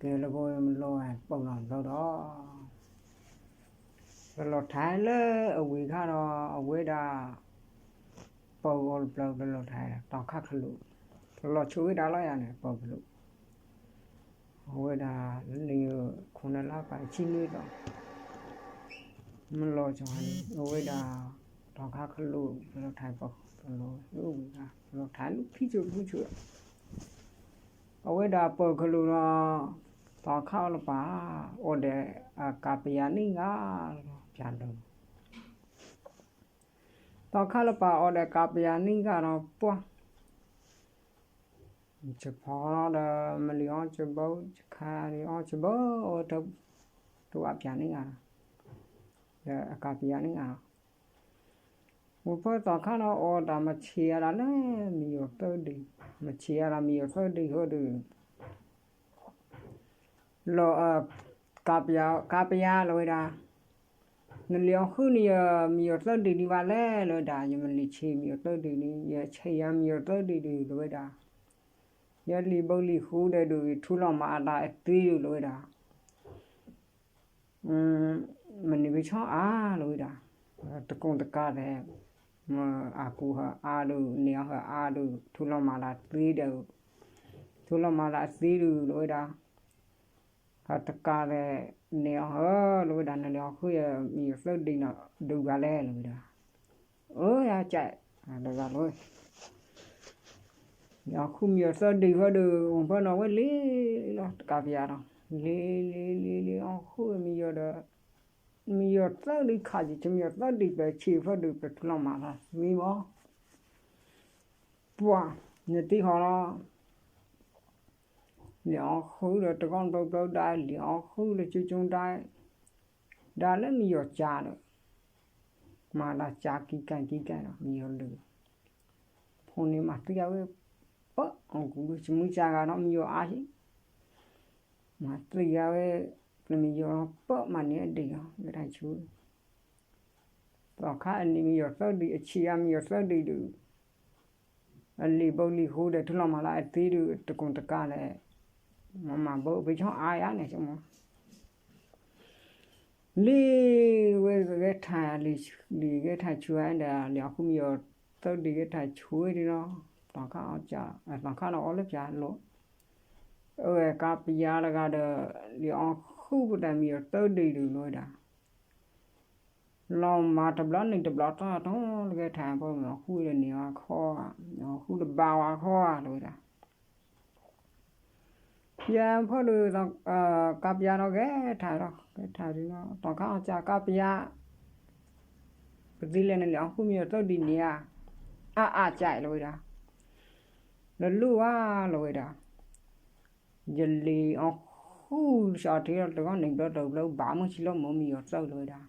ကဲလၢပမ့ၢ်လီၤပိာ်နီၢ်ဘျီဒီး ပလီၤထါလၢအဝံၤခါဒီး အဝဲဒၣ် ပိာ်ဂီၤတဘျီ ပလီၤထါ တီၤခါခလူး ပလီၤဆိဝဲဒၣ်လီၤယၤန့ၣ် ပိာ်ခလူး အဝဲဒၣ်လၢနံၣ်ခိၣ်နၢ်လါပှဲၤဆံနွံဒီး မ့ၢ်လီၤဆီန့ၣ် အဝဲဒၣ် တီၤခါခလူး ပလီၤထါပိာ်ခလူး လၢအဝံၤခါ ပလီၤထါလၢခံဆိတမုၢ်ဆိ အဝဲဒၣ်ပိာ်ခလူးဒီး တီၤခါလၢပှဲၤ အီၣ်ဒီးအကးပယၤန့ၢ်ဂၤ ပျးဒိ တီၤခါလၢပှဲၤအီၣ်ဒီးကးပယၤန့ၢ်ဂၤဒီး ပှၢ် ယဖီဒီး မလံၤအီၣ်စဘိ ယခါလံၤအီၣ်စဘိ အဝဲ တဝးပျးန့ၢ်ဂၤဒီး ဒီးအကးပယၤန့ၢ်ဂၤဒီး ဝံၤဖဲတီၤခါဒီးအီၣ်တၢ်မၤဆံးအါဒၣ်လၢ မံယိၤသၢဒံး မၤဆံးအါဒၣ်မံယိၤသၢဒံးဃီဒီး လီၤ ကးပယၤ ကးပယၤလီၤဝဲဒၣ် နလံၤအီၣ်ဃုန့ၣ် ယမံယိၤသၢဒံးဒံးဘၣ်လဲၣ်လီၤဝဲဒၣ် ယမၤလံၤဆံးမံယိၤသၢဒံးန့ၣ် ယဆံးယၤမံယိၤသၢဒံးဒံးလီၤဝဲဒၣ် ယလံာ်ဘိလံာ်ဃူဒီးဒုး ယထူလီၤမၤအတၢ်အသ့ဒုးလီၤဝဲဒၣ် မ့ၢ်န့ၢ်ဝဲဆီအါလီၤဝဲဒၣ် တကိၢ်တကးဒီး မ့ၢ်အကူၣ်ဟဲအါဒုး န့ၢ်အီၣ်ဟဲအါဒုး ထူလီၤမၤတၢ်သ့ဒီး ထူလီၤမၤတၢ်အသ့ဒုးလီၤဝဲဒၣ် တကးဒီး န့ၢ်အီၣ်ဟဲလီၤဝဲဒၣ် နလံၤအီၣ်ဃု မံယိၤသၢဒံးန့ၣ် ဒုးဘၣ်လဲၣ်လီၤဝဲဒၣ် အၢ ယကး တဂၤလီၤ လံၤအီၣ်ဃုမံယိၤသၢဒံးဃီဒီး ဝံၤဖဲန့ၣ်ဝဲလံလီၤ တကးပယၤဒီး လံလံလံလံအီၣ်ဃုမံယိၤဒီး မံယိၤသၢဒံးခးယံာ် မံယိၤသၢဒံးပဆံးဖဲဒုး ပထူလီၤမၤတၢ်သ့မီၤ ပှၤ နတံၢ်ဃီလီၤ လံၤအီၣ်ဃုဒီးတဂီၢ်ဘျီဘျီဒါ လံၤအီၣ်ဃုလၢကၠူကၠူဒါ ဒါလၢမံယိၤကးဒီး မၤတၢ်ကးကံကဲကံကဲဒီး မံယိၤဒုး ဖိန့ၣ်မၤသံယၤဝဲ ပၢၢ် အကူၣ်ဒုး စမုၢ်ကးဂၤဒီး မံယိၤအါဟံၣ် မၤသံယၤဝဲ ပျဲၢ်မံယိၤဒီး ပၢၢ်မၤန့ၢ်အဒံးလီၤ ဂဲၤထၢၣ်ဆူ သီခါအနံၤမံယိၤသၢဒံး အဆံးယၤမံယိၤသၢဒံးဒုး အလံာ်ဘိလံာ်ဃူဒီး ထူလီၤမၤလၢအသ့ဒုး တကိၢ်တကးလဲၣ် မၤမၤဘိပဆီအါယၤန့ၣ် ဆိကမိၣ် လံၤဝဲဂဲၤထၢၣ် လံၤဂဲၤထၢၣ်ဆူဝဲဒီး လံၤအီၣ်ဃုမံယိၤသၢဒံးဂဲၤထၢၣ်ဆူဝဲဒၣ်လီၤ သီခါအီၣ်ကး သီခါဒီးအီၣ်လၢပျၢၤလိၤ အဝဲကးပယၤတဂၤဒီး လံၤအီၣ်ဃုပတၢ်မံယိၤသၢဒံးဒုးလီၤဝဲဒၣ် လီၤမၤတဘျီန့ၣ်တဘျီတီတီလၢဂဲၤထၢၣ် ဖဲမံယိၤဃုဒီးန့ၢ်ဝဲခီ မံယိၤဃုတဘၣ်ဝဲခီလီၤဝဲဒၣ် ယဖီဒီး ကးပယၤဒီးဂဲၤထၢၣ်ဒီး ဂဲၤထၢၣ်ဒုးလီၤ သီခါအီၣ်ကးကးပယၤ ပသံလဲၣ်န့ၣ်လံၤအီၣ်ဃုမံယိၤသၢဒံးန့ၣ်ဧါ အါအါကၢ်လီၤဝဲဒၣ် လၢလူၢ်ဝါလီၤဝဲဒၣ် ယလံၤအီၣ်ဃု စးထီၣ်တဂီၢ်န့ၣ် ဘျီတဘျီဘၣ်မုၢ်ဆံလီၤ မ့ၢ်မံယိၤသၢလီၤဝဲဒၣ်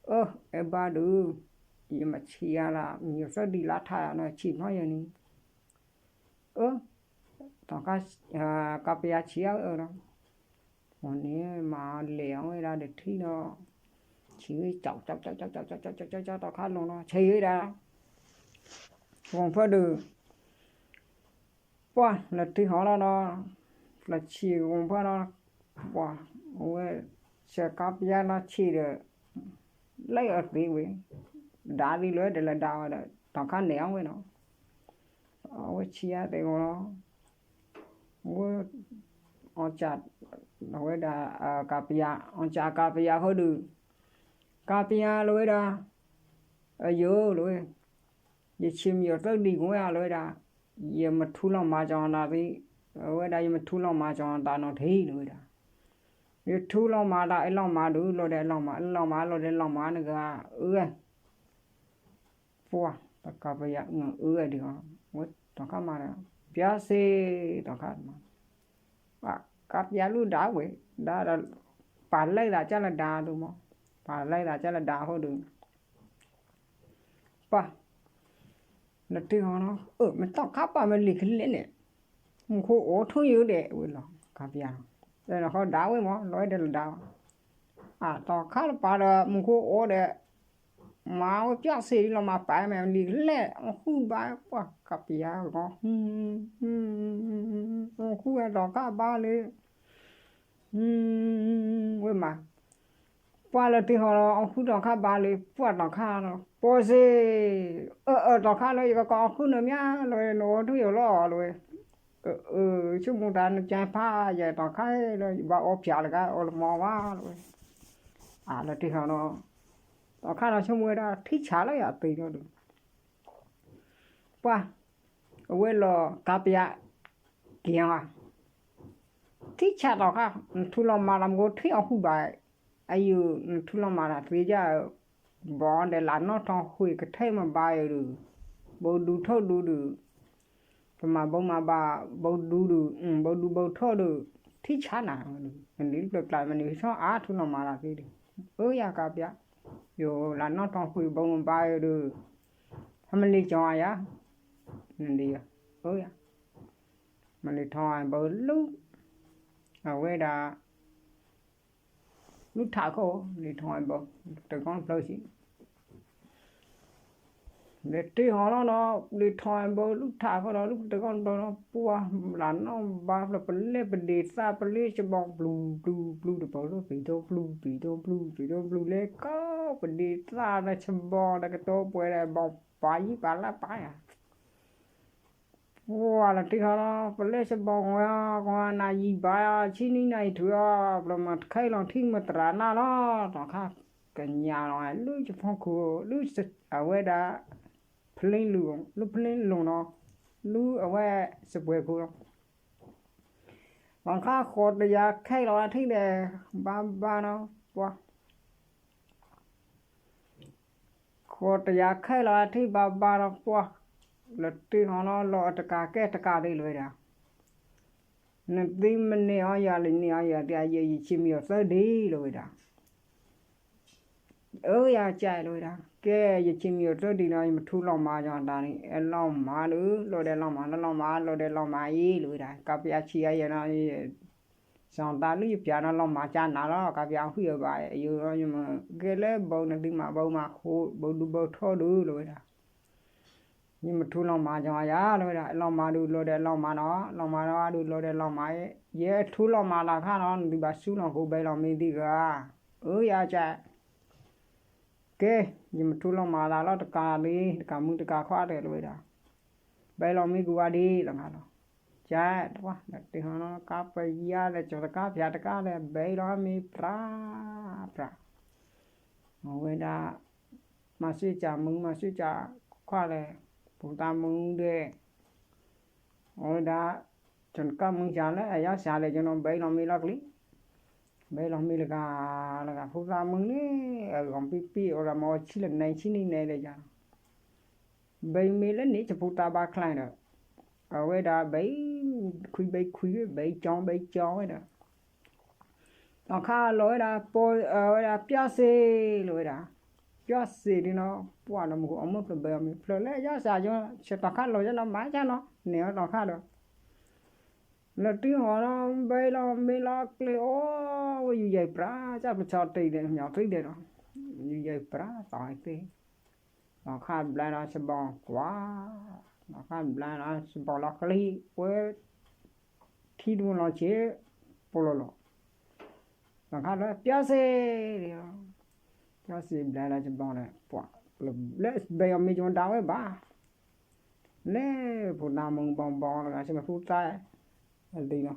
အၢ အဲၣ်ဘၣ်ဒုး ယမၤဆံးယၤလၢ မံယိၤသၢဒံးလၢထါယၤနီၤ ဆံးမီၢ်ယၤန့ၣ် အၢ သီခါ ကးပယၤဆံးအါအၢဒီး အန့ၣ်မၤလဲၤအီၣ်ဝဲဒၣ်ဒီးထံဒီး ဆံးဝဲ ကၠီကၠီကၠီကၠီ သီခါလီၤနီၤ ဆံးဝဲဒၣ် ဂီၤဖၢဒုး ပှၤလၢထံဟီလီၤဒီး လၢဆံးဂီၤဖၢဒီး ပှၤ အဝဲ စဲးကးပယၤလၢဆံးဒီး လၢအသ့ဝဲ ဒါသံလၢဒီးလၢဒါဝဲဒီး သီခါန့ၣ်အီၣ်ဝဲနီၤ အဝဲဆံးအါသ့ဂီၤလီၤ ဝဲ အီၣ်ကး အဝဲဒၣ် ကးပယၤ အီၣ်ကးကးပယၤဃီဒုး ကးပယၤလီၤဝဲဒၣ် အယိာ်လီၤဝဲ ယဆံးမံယိၤသၢဒံးကဝဲအလီၤဝဲဒၣ် ယမ့ၢ်ထူလီၤမၤကီၤနၤသ့ အဝဲဒၣ် ယမ့ၢ်ထူလီၤမၤကီၤနၤတၢ်နီၤထံလီၤဝဲဒၣ် ယထူလီၤမၤတၢ်အလီၤမၤဒုး လီၤဒီးအလီၤမၤ အလီၤမၤလီၤဒီးအလီၤမၤနဂၤ အၢ ပှၤ တကးပယၤ အၢဒံးအီၤ ဝဲ သီခါမၤဒီး ပျၢ်စ့ သီခါမၤ ကးပယၤလူၢ်ဒါဝဲ ဒါဒီး ပာ်လဲသးကၢ်လၢဒါဒုးမး ပာ်လဲသးကၢ်လၢဒါဃီဒုး ပှၤ လၢထံဟီနီၤ အၢ မ့ၢ်သီခါပာ်မ့ၢ်လံာ်ကလဲၣ်န့ၣ် မူခိၣ်အိၣ်ထူယိာ်ဒဲးဝဲလီၤ ကးပယၤနီၤ ဒီးဃီဒါဝဲမး လီၤဝဲဒီးလၢဒါ အသီခါတပၤဒီး မူခိၣ်အိၣ်ဒီး မၤဝဲပျၢ်စ့ဒ်လီၤ မၤပာ်မ့ၢ်လံာ်ကလဲၣ် အီၣ်ဃုဘၣ် ပှၤကးပယၤဂီၤ အီၣ်ဃုဝဲသီခါဘၣ်လၢ ဝဲမး, ပှၢ်လၢတ့ဟီၤလီၤ အီၣ်ဃုတီၤခါဘၣ်လၢ ပှၢ်တီၤခါလီၤ ပိစ့, အၢ အၢ တီၤခါလၢ ယကကအီၣ်ဃုနမ့ၢ်ဧါလီၤ နအိၣ်ထူၣ်ယိာ်လီၤလီၤဝဲ, အၢ အၢ ဆိကမိၣ်တၢ်နကဲဖးယဲတီၤခါလၢ ယဘၣ်အီၣ်ဖျါလၢက အီၣ်လၢမီၤဘၣ်လီၤဝဲ, အၢ လၢတ့ဟီၤလီၤ တီၤခါလီၤ ဆိကမိၣ်ဝဲဒၣ် ထံဆးလၢယၤသ့လီၤဒီး ပှၢ်, အဝဲလီၤကါပယါက့ၤဧါ, ထံဆးတီၤခါ နထူလီၤမၤလီၤမကိးထံအီၣ်ဃုဘၣ်, အယုၢ် နထူလီၤမၤတၢ်သ့ယါ, ဘီဒီးလၢနီၢ်ထီၣ်ဃ့ကထဲမၤဘါယၤဒီး, ဘိဒူထီၣ်ဒူဒီး, ပမၤဘိမၤဘါ, ဘိဒူဒီး, ဘိဒူဘိထီၣ်ဒီး, ထံဆးနၤ, မနုၤပျၢၤကျါ မနုၤဆီအါထူလီၤမၤတၢ်သ့ဒီး, အၢယၤကါပယါ, ယိၤလၢနီၢ်ထီၣ်ဃ့ဘိမၤဘါယၤဒီး, ဟဲမလ့ၤကၠီၤယၤ, နဒ်ယၤ, အၢယၤ မလ့ၤထီၣ်ဘၢလူ, အဝဲဒၣ်, လူထးခိၣ် မလ့ၤထီၣ်ဘၢ, တကီၢ်ဖျၢၣ်ဆံ, လၢတ့ဟီၤလီၤနီၤ မလ့ၤထီၣ်ဘၢလူထးခိၣ်ဒီး လူတကီၢ်ဖျၢၣ်နီၤ ပှၢ်လၢနီၢ်ဘါဖျၢၣ် ပလဲၢ်ပဒ့သၣ် ပလ့ၢ်စဘီပျူၤပျူၤပျူၤ တပီၤလၢပံၤဒိပျူၤ ပံၤဒိပျူၤ ပံၤဒိပျူၤ လဲၤကီပဒ့သၣ်ဒီးစဘီဒီးကတိၤပှဲၤဒီး ဘီပာ်ယံၤပာ်လၢပာ်ယၤ ပှၢ်လၢတ့ဟီၤလီၤ ပလဲၢ်စဘီဝဲအီၤ ကီနၤယံၤဘါအီၤ ဆံနံၤနၤယံၤထွံၣ်အီၤ ပျၢၤမၤတခါအံၤလီၤထံၣ်မတြၤနၢ်လီၤ တီၤခါကညးလီၤ လၢယဖီခိၣ် လၢအဝဲဒၣ် ဖလ့လူၤ လၢဖလ့လူၤနီၤ လၢအဝဲစပှဲၤခိၣ်လီၤ တီၤခါဃိးတယၤခဲလီၤအထံၣ်ဒီး ဘၣ်ဘၣ်နီၤ ပှၢ် ဃိးတယၤခဲလီၤအထံၣ်ဘၣ်ဘၣ်နီၤ ပှၢ် လၢတ့ဟီၤနီၤ လီၤအတကးကဲတကးဒ်လီၤဝဲဒၣ် နသံမန့ၢ်အီၤယၤ လၢန့ၢ်အီၤယၤ တယၤယဲ ယဆံမံၤအီၤသၢဒံးလီၤဝဲဒၣ် အၢ ယကဲလီၤဝဲဒၣ် ကဲ ယဆံမံၤအီၤသၢဒံးနီၤ ယမထူလီၤမၤယီၤတၢ်န့ၣ် အလီၤမၤဒီး လီၤဒဲးလီၤမၤ လီၤလီၤမၤ လီၤဒဲးလီၤမၤအံၤလီၤဝဲဒၣ် ကးပယါဆံးအါယဲနီၤ စီၤသးလုၢ်ယပျးနီၤ လီၤမၤကၢ်နၤလီၤ ကးပယါဃုအဘၣ် ယိၤ ယမ့ၢ်ကဲလၢဘီနသံမၤ ဘီမၤဃိ ဘီဒူဘီထီၣ်ဒုးလီၤဝဲဒၣ် ယမထူလီၤမၤကၢ်ယၤလီၤဝဲဒၣ် လီၤမၤဒုးလီၤဒဲးလီၤမၤနီၤ လီၤမၤနီၤဒုးလီၤဒဲးလီၤမၤ ယထူလီၤမၤလၢခါနီၤ နသုဘၣ်ဆူလီၤဃိ ဘဲလီၤမ့ၢ်သံဂၤ အၢ ယကဲ ကဲ ယမထူလီၤမၤလၢလီၤတကးလံ တကးမုၢ်တကးခွါတဲလီၤဝဲဒၣ် ဘဲလီၤမ့ၢ်ကဝါဒ်လီၤဂၤလီၤ ကဲ တဝါ တ့ဟီၤနီၤ ကးပယါဒီး ကၠီၤတကး ဖၠးတကးဒီး ဘဲလီၤမ့ၢ်ပြး ပြး အဝဲဒၣ် မၤစ့ၢ်ကၢ်မုၢ် မၤစ့ၢ်ကၢ်ခွါလဲၣ် ဖိသၣ်မုၢ်ဒဲး အဝဲဒၣ် ကၠီၤတကးမုၢ်စှၤလၢအယါစှၤလဲၣ် ကၠီၤနီၤ ဘဲလီၤမ့ၢ်လီၤကလံ ဘဲလီၤမ့ၢ်လၢဂၤ လၢဂၤ ဖိသၣ်မုၢ်န့ၣ် အဂီၤပံပံ အဝဲဒၣ်မ့ၢ်ဆံလၢနဲဆံနံၤနဲဒီးယၤ ဘဲမ့ၢ်လၢန့ၣ် ကဖိသၣ်ဘၣ်ချါဒီး အဝဲဒၣ်ဘဲ ခွံဘဲခွံ ဘဲကၠီဘဲကၠီဝဲဒၣ် တီၤခါလီၤဝဲဒၣ် ပီ အဝဲဒၣ် ပျီစ့လီၤဝဲဒၣ် ပျီစ့ဒ်နီၤ ပှၢ်နီၤ မူခိၣ်အီၣ်မုၢ်ဖျၢၣ်ဘဲအီၤမ့ၢ်ဖျၢၣ်လၢယါစှၤကၠီ ဆဲးတီၤခါလီၤယါနီၤ မၤယါနီၤ န့ၢ်အီၤတီၤခါဒီး လၢတ့ဟီၤနီၤ ဘဲလီၤမ့ၢ်လီၤကျဲအိၣ် ဝဲယူၤယံၤပြး ကၢ်ပဆီတံၢ်ဒီး မညီၤသံဒီးနီၤ ယူၤယံၤပြး တီၤသ့ တီၤခါဘျါနီၤ စဘီကွၢ် တီၤခါဘျါနီၤ စဘီလီၤကလံ ဝဲ ထံတမုၢ်လီၤဆ့ ပလီၤလီၤ တီၤခါလၢ ပျီစ့ ပျီစ့ဘျါလၢစဘီန့ၣ် ပှၤ လၢဘဲအီၤမ့ၢ်ကမၤဒၣ်ဝဲဘၣ် လဲၤဖိသၣ်မုၢ်ဘီဘီလၢဂၤ ဆၢဖိသၣ် အဒ်နီၤ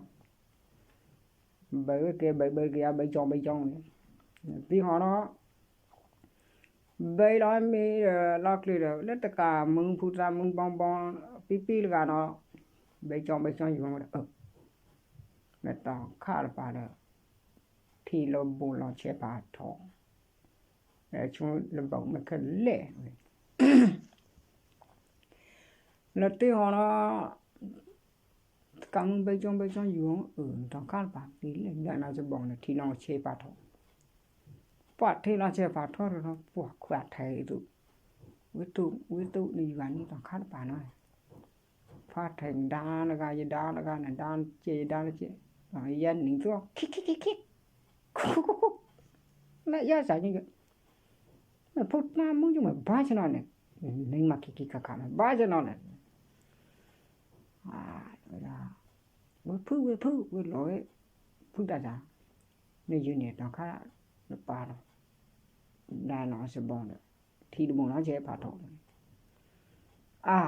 ဘဲဝဲကဲ ဘဲဘဲကဲ ဘဲကၠီဘဲကၠီန့ၣ် တ့ဟီၤနီၤ ဘဲလီၤမ့ၢ်ဒီး လီၤကျဲဒီး လၢတကးမုၢ်ဖိသၣ်မုၢ်ဘီဘီ ပံပံလၢဂၤနီၤ ဘဲကၠီဘဲကၠီယံၤဝဲဒီး လၢတီၤခါတပၤဒီး ထံလီၤဘိလီၤဆဲးပာ်ထီၣ် ဆူလၢဘီမ့ၢ်ခဲလဲၣ် လၢတ့ဟီၤနီၤ တကးမုၢ်ဘဲကၠီဘဲကၠီယံၤဝဲ အၢ တီၤခါတပၤ သံလၢဘျါနီၤ စဘီန့ၣ် ထံလီၤဆဲးပာ်ထီၣ် ပှၤထံလီၤဆဲးပာ်ထီၣ်ဒီး ပှၤခွါထဲးအသိး ဝဲတိၢ် ဝဲတိၢ်န့ၣ်ယွၤန့ၣ် တီၤခါတပၤနီၤ ဖါထဲးဒါလၢဂၤ ယဒါလၢဂၤ နဒါကဲ ယဒါလၢကဲ ယဲနံၤသိး ခံခံခံခံ ခိခိခိ လၢယဲစး ဖိသၣ်မုၣ်ယမ့ၢ်ဘါဆနီၤန့ၣ် န့ၣ်မၤခံခံခါခါန့ၣ် ဘါဆနီၤန့ၣ် ဝဲဖုဝဲဖု ဝဲလီၤဝဲ ဖုတၢ်စး နယူၤန့ၣ်သီခါ နပာ်လီၤ ဒၣ်နီၢ်စဘီဒီး ထံတဘိနီၢ်ဆဲးဖးထီၣ် အါ,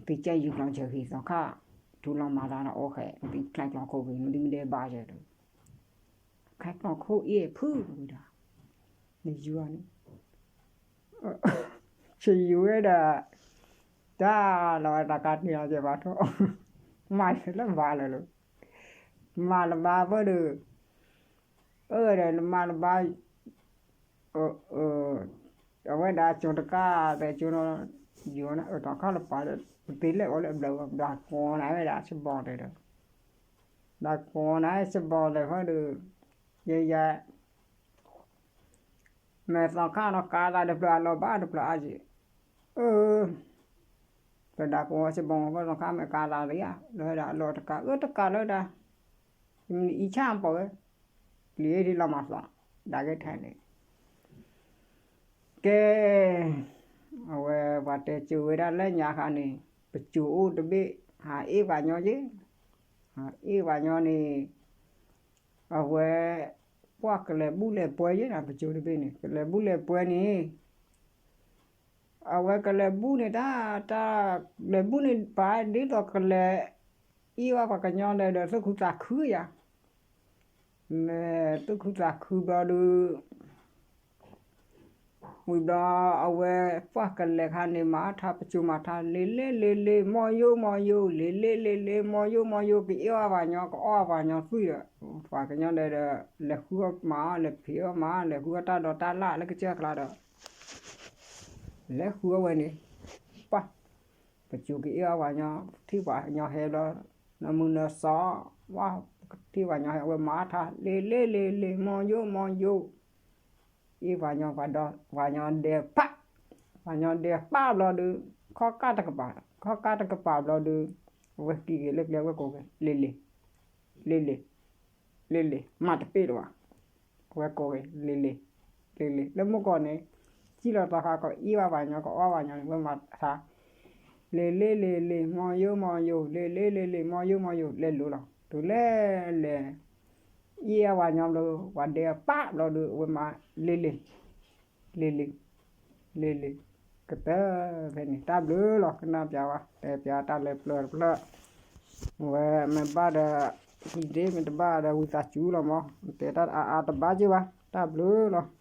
သုကဲယူၤကျီၢ်ဆၢဃံသီခါ, ထူလီၤမၤသးဒီးအိၣ်ဃဲ သုချဲကျီၢ်ခိၣ်ဂ့ၤ မ့ၢ်သုမ့ၢ်ဒဲဘၣ်ဆၢဒီး ချဲကျီၢ်ခိၣ်အ့ၣ်ဖုဝဲဒၣ်, နယူၤန့ၣ် ဆံးယူၤဝဲဒၣ်, တၢ်လီၤဝဲတၢ်ကးတံာ်လီၤကဲဘၣ်ထီၣ်, မၤလၢဘၣ်လၢၤလီၤ, မၤလၢဘၣ်ဖဲဒီး, အၢဒီးနမၤလၢဘၣ် အဝဲဒၣ်ကၠိတကး တဲကၠိနီၤ, ယူၤန့ၣ်အၢသီခါလၢပာ်ဒီး ပသ့လဲၤအီၤလၢအဘျီ ဘျီကိးနၤဝဲဒၣ်စဘီတဲဒီး, ဘျီကိးနၤစဘီတဲဖဲဒီး, ယဲယဲ မ့ၢ်သီခါနီၤ ကးသးဒီးဖျၢၣ်အလီၤဘၣ်ဒီးဖျၢၣ်အါက့, အၢ, ပဒၣ်ကိးစဘီမ့ၢ်ဖဲသီခါမ့ၢ်ကးသးလံဧါ လၢဝဲဒၣ်အလီၤတကး အၢတကးလၢဒၣ်, ယမ့ၢ်အံၣ်ဆၣ်ပီၣ်ဝဲ, ပျံၤအ့ၣ်ဒ်လီၤမၤသီ, ဒၣ်ကဲထဲန့ၣ် ကဲ, အဝဲပှၤတဲကၠိဝဲဒၣ်လၢညါခါန့ၣ်, ပစိၤအိၣ်တဘ့ၣ်, ဟးအ့ၣ်ပှၤညီက့, ဟးအ့ၣ်ပှၤညီန့ၣ်, အဝဲ, ပှၤကလဲၤဘူၣ်လဲၤပှဲၤယဲနၤ ပစိၤတဘ့ၣ်န့ၣ် ကလဲၤဘူၣ်လဲၤပှဲၤန့ၣ်, အဝဲကလဲၤဘူၣ်န့ၣ်တၢ်, တၢ်, လဲၤဘူၣ်န့ၣ်ပာ်ဒ်သိးကလဲၤ, အ့ၣ်ဝဲပှၤကညီဒီး ဒီးသူၣ်ခုသးခုယၤ မ့ၢ်သူၣ်ခုသးခုဘျီဒီး, ဝံၤဘျီအဝဲပှၤကလဲၤခါန့ၣ် မၤထါပစိၤမၤထါ လ့လ့လ့လ့ မီယိမီယိ လ့လ့လ့လ့ မီယိမီယိ ကအ့ၣ်အီၣ်ပှၤညီ ကအီၣ်ပှၤညီသွံၣ်ဒီး, ပှၤကညီဒီး လဲၤဃုအီၣ်မၤအီၣ် လဲၤဖံးအီၣ်မၤ လဲၤဃုအီၣ်တၢ်ဒိးတၢ်လၣ်လၢကစၢၢ်ကျါဒီး လဲၤဃုအီၣ်ဝဲန့ၣ်, ပှၤ, ပစိၤကအ့ၣ်အီၣ်ပှၤညီ ထံၣ်ပှၤညီဟဲဘျီ, နမုၢ်နစီ, ဝဲ, ထံၣ်ပှၤညီဟဲ အဝဲမၤထါ လ့လ့လ့လ့ မီယိမီယိ, အ့ၣ်ပှၤညီ ပှၤညီဒဲပၢ်, ပှၤညီဒဲပၢ်ဘျီဒီး, ခီၣ်ကၢ်တကပၤ, ခီၣ်ကၢ်တကပၤဘျီဒီး, အဝဲက့ၤက့ၤလၢကျဲဝဲကိးက့ၤ လ့လ့, လ့လ့, လ့လ့ မၤတပ့ၢ်လၢၤဘၣ် အဝဲကိးက့ၤ လ့လ့, လ့လ့ လၢမုၢ်ကီၢ်န့ၣ်, စံၣ်လီၤသီခါကအ့ၣ်ဘၣ်ပှၤညီ ကအီၣ်ပှၤညီန့ၣ် ဝဲမၤထါ, လ့လ့လ့လ့ မီယိမီယိ လ့လ့လ့လ့ မီယိမီယိ လဲၤလိၤလီၤ တုၤလဲၤလဲၤ, အ့ၣ်အီၣ်ပှၤညီဘျီ ပှၤဒဲပၢ်ဘျီဒီး အဝဲမၤ လ့လ့ လ့လ့, လ့လ့, ကတၢၢ်ဖဲန့ၣ် တၢ်ဘျုးလီၤ ကနၣ်ပျးဝဲ တဲပျးတၢ်လၢပျၢၤတဖျၢၣ်, ဝဲမ့ၢ်ဘၣ်ဒီး, ဟံၣ်ဒ့မ့ၢ်တဘၣ်ဒီး ဝံသးစူၤလီၤမး တဲတၢ်အါအါတဘၣ်က့ၤဘၣ် တၢ်ဘျုးလီၤ